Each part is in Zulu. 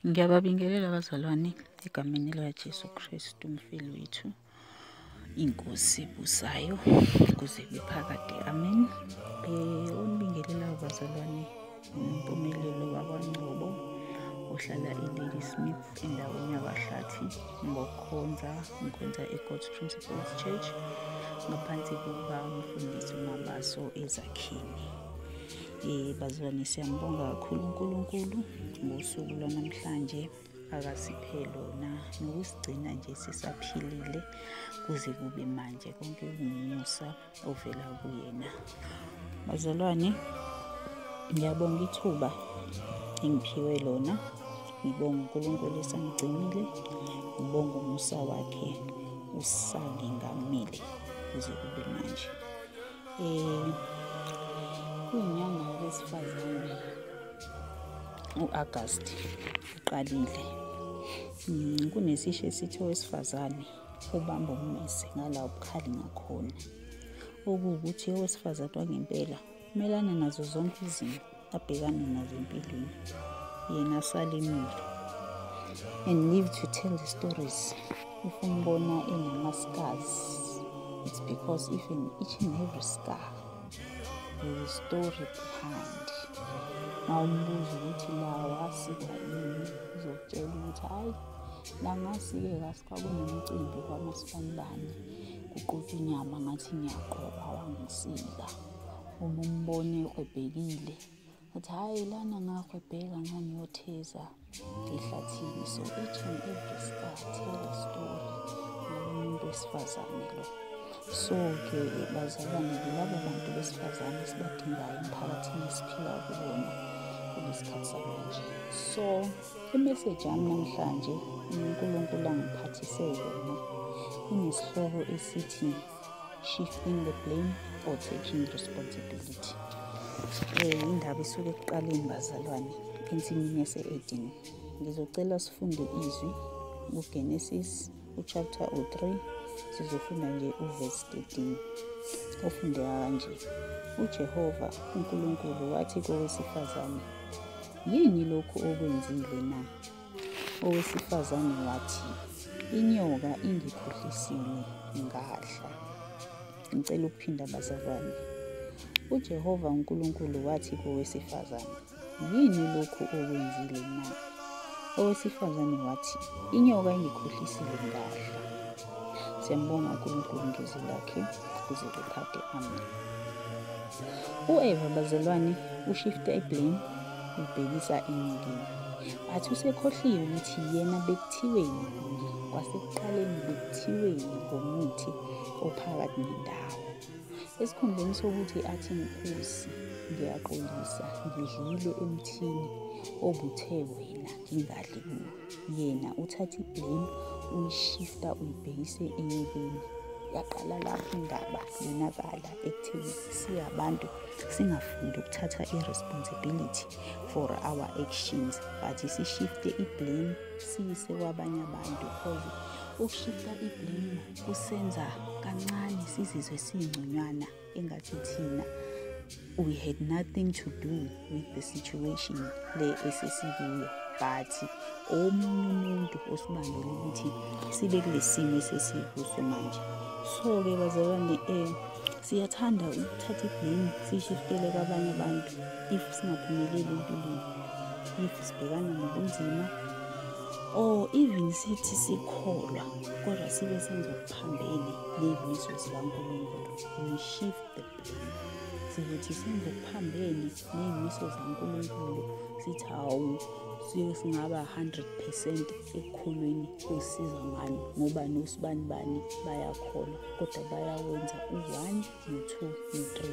Ngiyababingelela abazalwane egameni likaJesu Kristu umfeli wethu, inkosi ebusayo kuze kube phakade, amen. Onibingelelayo bazalwane uNompumelelo wakwaNgcobo ohlala eLadysmith endaweni yakwaHlathi. Ngokukhonza ngikhonza e-God's Principles Church ngaphansi kukamfundisi uMabaso eZakhini. Bazalwane, siyambonga kakhulu uNkulunkulu ngosuku lwanamhlanje akasiphe lona nokusigcina nje sisaphilile kuze kube manje. Konke kungumusa ovela kuyena. Bazalwane, ngiyabonga ithuba engiphiwe lona. Ngibonga uNkulunkulu esangigcinile, ngibonga umusa wakhe usangengamile kuze kube manje. Kuyinyanga yabesifazane, u-August uqalile. Kunesisho esithi owesifazane ubamba ummese ngala ubukhali ngakhona, okuwukuthi owesifazane wangempela umelana nazo zonke izimo abhekane nazo empilweni, yena asalimile and live to tell the stories. If umbona enama-scars, it's because if in each and every scar there is a story behind. Mawumbuza ukuthi la wasikwa yini, uzokutshela ukuthi hhayi, la ngasikeka kwakunomcimbi kwamasibanibani, kuqutshwa inyama, ngathi ngiyaqoba wangisika. Uma umbone ehwebhekile, uthi hhayi, lana ngahwebheka ngangiyotheza ehlathini. So each and every scar tell a story ngalo muntu wesifazane lo. So-ke bazalwane, labo bantu besifazane esibadingayo emphakathini esiphila kuwona kulesikhathi samanje. So imeseji yami namhlanje uNkulunkulu angiphathise yona inesihloko esithi shifting the blame or taking responsibility. Indaba isuke ekuqaleni bazalwane, ensimini yase-Eden. Ngizocela sifunde izwi kuGenesis uchapter u3, sizofunda nje uverse 13 ofundeka kanje: uJehova uNkulunkulu wathi kowesifazane, yini lokhu okwenzile na? Owesifazane wathi, inyoka ingikhohlisile ngadla. Ngicela ukuphinda bazalwane. uJehova uNkulunkulu wathi kowesifazane, yini lokhu okwenzile na? Owesifazane wathi, inyoka ingikhohlisile ngadla. Siyambonga uNkulunkulu ngezwi lakhe kuze kuphade, amen. U-Eva bazalwane ushifta iblame ubhekisa enyokeni. Athi usekhohliwe ukuthi yena bekuthiweni kuye, kwasekuqaleni bekuthiweni ngomuthi ophakathi nendawo. Esikhundleni sokuthi athi Nkosi, ngiyaxolisa, ngidlile emthini obuthe wena ngingadli kuwo, yena uthatha iblame uyishifta uyibhekise enyokeni. Yaqala lapho indaba yonakala ekutheni siyabantu singafundi ukuthatha i-responsibility for our actions, but sishifte i-blame siyise kwabanye abantu, because ukushifta i-blame kusenza kancane sizizwe siyingconywana, engathi thina we had nothing to do with the situation le esesikuyo, but omunye umuntu osibangela ukuthi sibe kule simo esesikuso manje. So-ke bazalwane, siyathanda ukuthatha iblame siyishiftele kwabanye abantu if singaphumeleli empilweni, if sibhekana nobunzima, or even sithi sikholwa kodwa sibe senza okuphambene ney'miso zikaNkulunkulu. We shift the blame, sizothi senza okuphambene ney'miso zaNkulunkulu, sithi hawu, siye singaba 100% ekukholweni osiza ngani, ngoba nosibani bani bayakholwa kodwa bayawenza u-1 no-2 no-3.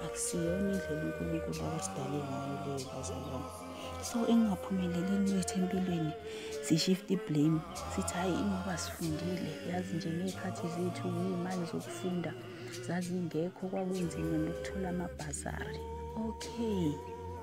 Akusiyona indlela uNkulunkulu akasidale ngayo leyo bazalwane. So engingaphumelelini kwethu empilweni sishift iblame, sithi hhayi, ingoba sifundile, yazi nje ngey'khathi zethu iy'mali zokufunda zazingekho, kwakunzima nokuthola amabhasari. Okay,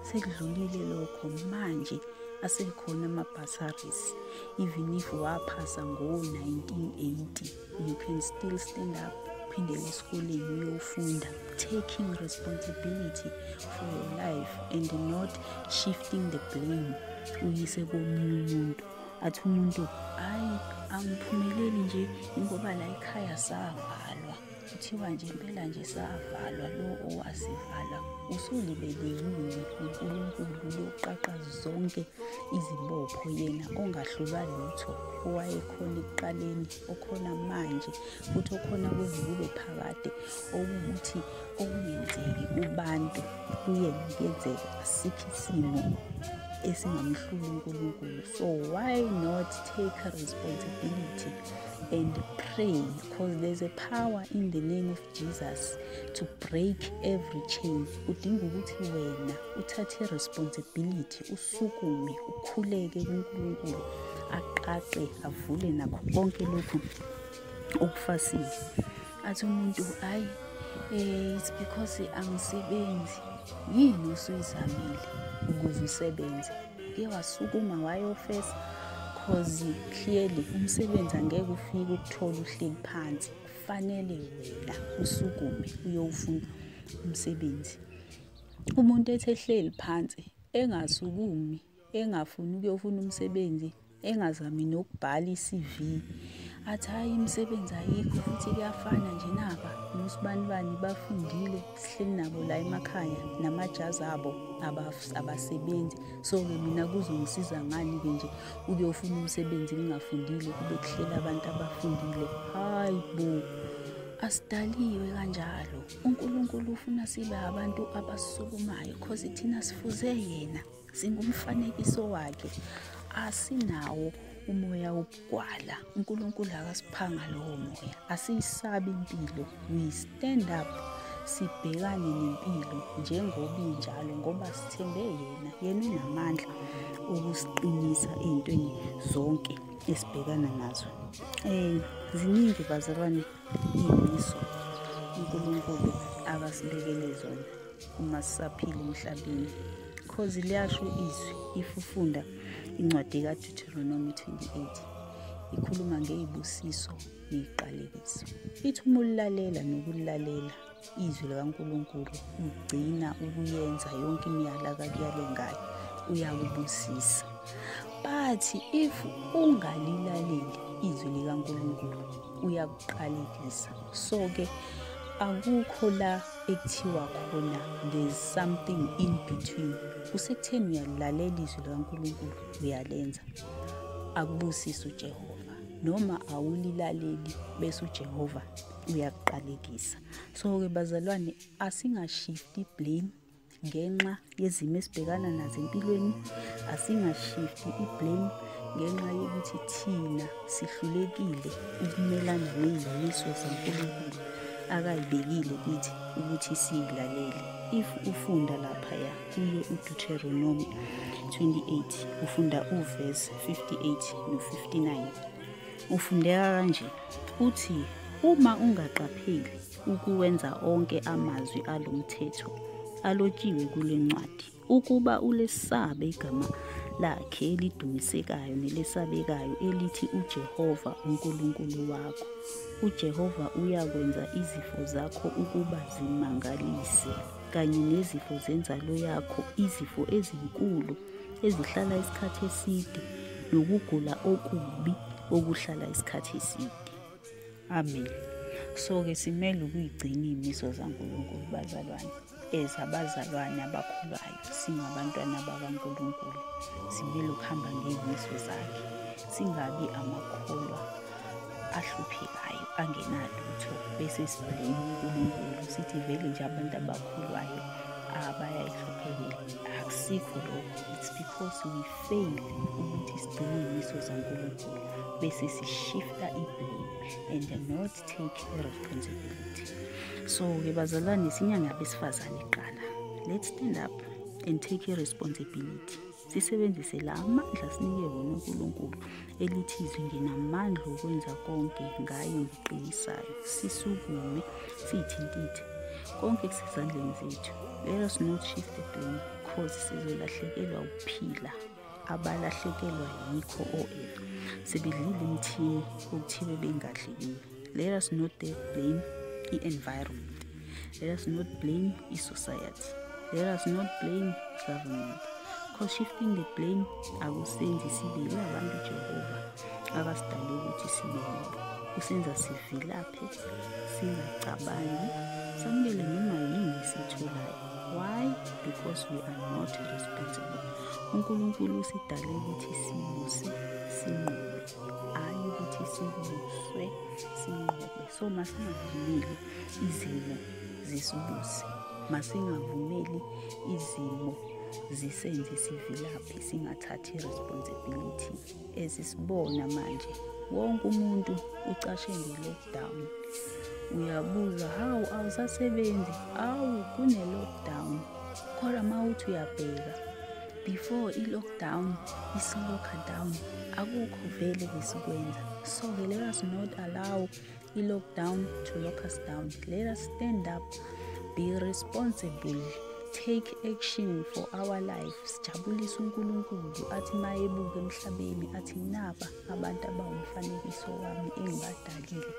sekudlulile lokho, manje asekhona ama-bursaries. Even if waphasa ngo-1980, you can still stand up, uphindele esikoleni uyofunda. Taking responsibility for your life and not shifting the blame uyise komunye umuntu. Athi umuntu, hayi angiphumeleli nje ngoba la ekhaya savalwa. Kuthiwa nje impela nje savalwa, lo owasivala usulibele yini uNkulunkulu loqaqa zonke izibopho, yena ongahlulwa lutho, owayekhona ekuqaleni, okhona manje futhi okhona kuze kube phakade, okuwukuthi okungenzeki kubantu kuyena kuyenzeka. Asikho isimo esingamhlula uNkulunkulu. So why not take responsibility and pray, because there's a power in the name of Jesus to break every chain. Udinga ukuthi wena uthathe responsibility, usukume, ukhuleke kuNkulunkulu, aqaqe, avule nakho konke lokhu okufasile. Athi umuntu, hayi it's because angisebenzi. Yini usuyizamile ukuze usebenze? Ke wasukuma wayofesa, cause clearly umsebenzi angeke ufike ukuthola uhleli phansi. Kufanele wena usukume uyofuna umsebenzi. Umuntu ethi ehleli phansi engasukumi, engafuni ukuyofuna umsebenzi, engazami nokubhala i-CV, athi hayi imisebenzi ayikho futhi kuyafana nje naba nosibanibani bafundile, sihleli nabo la emakhaya namajazi abo abasebenzi, so-ke mina kuzongisiza ngani-ke nje ukuyofuna umsebenzi ngingafundile kube kuhlela abantu abafundile? Hayi bo, asidaliwe kanjalo. uNkulunkulu ufuna sibe abantu abasukumayo, cause thina sifuze yena, singumfanekiso wakhe, asinawo umoya wokugwala. uNkulunkulu akasiphanga lowo moya. Asiyisabi impilo, we stand up, sibhekane nempilo njengoba injalo, ngoba sithembe yena. Yena unamandla okusiqinisa ey'ntweni zonke esibhekana nazo. Ziningi bazalwane iy'miso uNkulunkulu akasibekele zona uma sisaphila emhlabeni, cause liyasho izwi. If ufunda incwadi kaDeuteronomy 28, ikhuluma ngey'busiso ney'qalekiso. Ithi uma ulilalela nokulalela izwi likaNkulunkulu, ugcina ukuyenza yonke imiyalo akakuyale ngayo, uyakubusisa. But if ungalilaleli izwi likaNkulunkulu, uyakuqalekisa. So-ke akukho la ekuthiwa khona there's something in between. Kusekutheni uyalilalela izwi likaNkulunkulu, uyalenza, akubusise uJehova, noma awulilaleli bese uJehova uyakuqalekisa. So-ke bazalwane, asingashifti blame ngenxa yezimo esibhekana nazo empilweni, asingashifti i-blame ngenxa yokuthi thina sihlulekile ukumelana ney'miso zaNkulunkulu akayibekile kithi ukuthi siyilalele. If ufunda laphaya kuye uDeuteronomy 28, ufunda uverse 58 no-59, ufundeka kanje, uthi uma ungaqapheli ukuwenza onke amazwi alomthetho alotshiwe kule ncwadi, ukuba ulesabe igama lakhe elidumisekayo nelesabekayo elithi uJehova uNkulunkulu wakho, uJehova uyakwenza izifo zakho ukuba zimangalise, kanye nezifo zenzalo yakho, izifo ezinkulu ezihlala isikhathi eside, nokugula okubi okuhlala isikhathi eside. Amen. So-ke simele ukuyigcina iy'miso zaNkulunkulu bazalwane. Ezabazalwane abakholwayo, singabantwana bakaNkulunkulu, simele ukuhamba ngey'miso zakhe, singabi amakholwa ahluphekayo angenalutho bese siblame uNkulunkulu sithi vele nje abantu abakholwayo abayayihluphekela. Akusikho lokho. It's because we fail ukuthi sigcine iy'miso zaNkulunkulu bese sishifta i-blame and not take responsibility. So-ke bazalwane, sinyanga abesifazane kuqala, let's stand up and take responsibility, sisebenzise la amandla sinike wona uNkulunkulu elithi izwi, nginamandla okwenza konke ngayo ngiqinisayo. Sisukume siyithintithe, konke kusezandleni zethu. Let us not shift the blame, cause sizolahlekelwa ukuphila. Abalahlekelwa yikho o-Eva sebedlile emthini okuthiwe bengadli kuyo. Let us not take blame i-environment, let us not blame i-society, let us not blame government, because shifting the blame akusenzi sibe labantu Jehova akasidale ukuthi sibe yibo. Kusenza sivilaphe, singacabangi, samukele noma yini esiyitholayo. Why? Because we are not responsible. uNkulunkulu usidale ukuthi sibuse, sinqobe, hhayi ukuthi sibuswe, sinqobe. So masingavumeli izimo zisibuse, masingavumeli izimo zisenze sivilaphe, singathathi responsibility. Esisibona manje wonke umuntu ucashe nge-lockdown. Uyabuza, hawu awusasebenzi, awu kune-lockdown. Kodwa uma uthi uyabheka before i-lockdown, isi-locker down, akukho vele besikwenza. So-ke let us not allow i-lockdown to lock us down. Let us stand up, be responsible, take action for our life. Sijabulise uNkulunkulu athi mayebuka emhlabeni athi naba abantu abawumfanekiso wami engibadalile,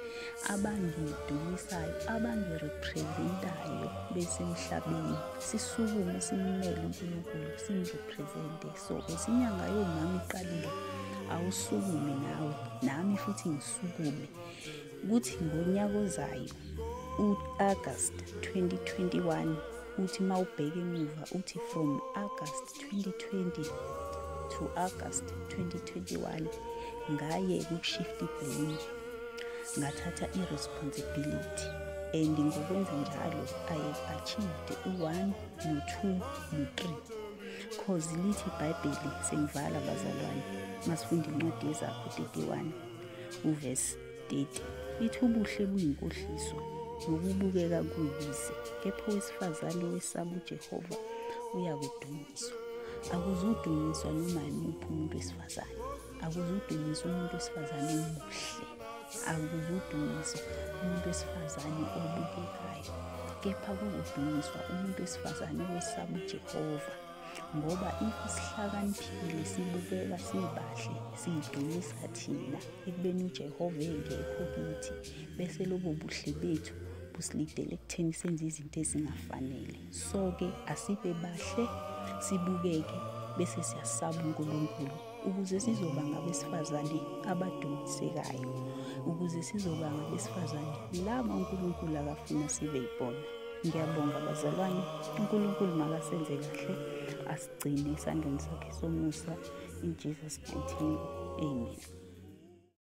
abangidumisayo, abangirepresentayo besemhlabeni. Sisukume simmele uNkulunkulu, simrepresente. So esinyanga yomama iqalile, awusukume nawe, nami futhi ngisukume ukuthi ngonyaka ozayo u-August 2021, uthi mawubheka emuva uthi from August 2020 to August 2021 ngayeka ukushift blame, ngathatha i-responsibility, and ngokwenza njalo I have achieved u-1 no-2 no-3. Cause lithi iBhayibheli, sengivala bazalwane, masifunda incwadi yeZakho 31 uverse 30, ithi ubuhle buyinkohliso nokubukeka kuyize, kepha owesifazane owesaba uJehova uyakudunyiswa. Akuzudunyiswa noma yimuphi umuntu wesifazane, akuzudunyiswa umuntu wesifazane omuhle, akuzudunyiswa umuntu wesifazane obukekayo, kepha kuzodunyiswa umuntu wesifazane owesaba uJehova. Ngoba if sihlakaniphile, sibukeka sibahle, siyidumisa thina ekubeni uJehova engekho kithi, bese lobo buhle bethu busilidele ekutheni senze izinto ezingafanele. So-ke asibe bahle, sibukeke, bese siyasaba uNkulunkulu, ukuze sizoba ngabesifazane abadumisekayo, ukuze sizoba ngabesifazane laba uNkulunkulu akafuna sibe yibona. Ngiyabonga bazalwane, uNkulunkulu makasenze kahle, asigcine esandleni sakhe somusa. In Jesus mighty name, amen.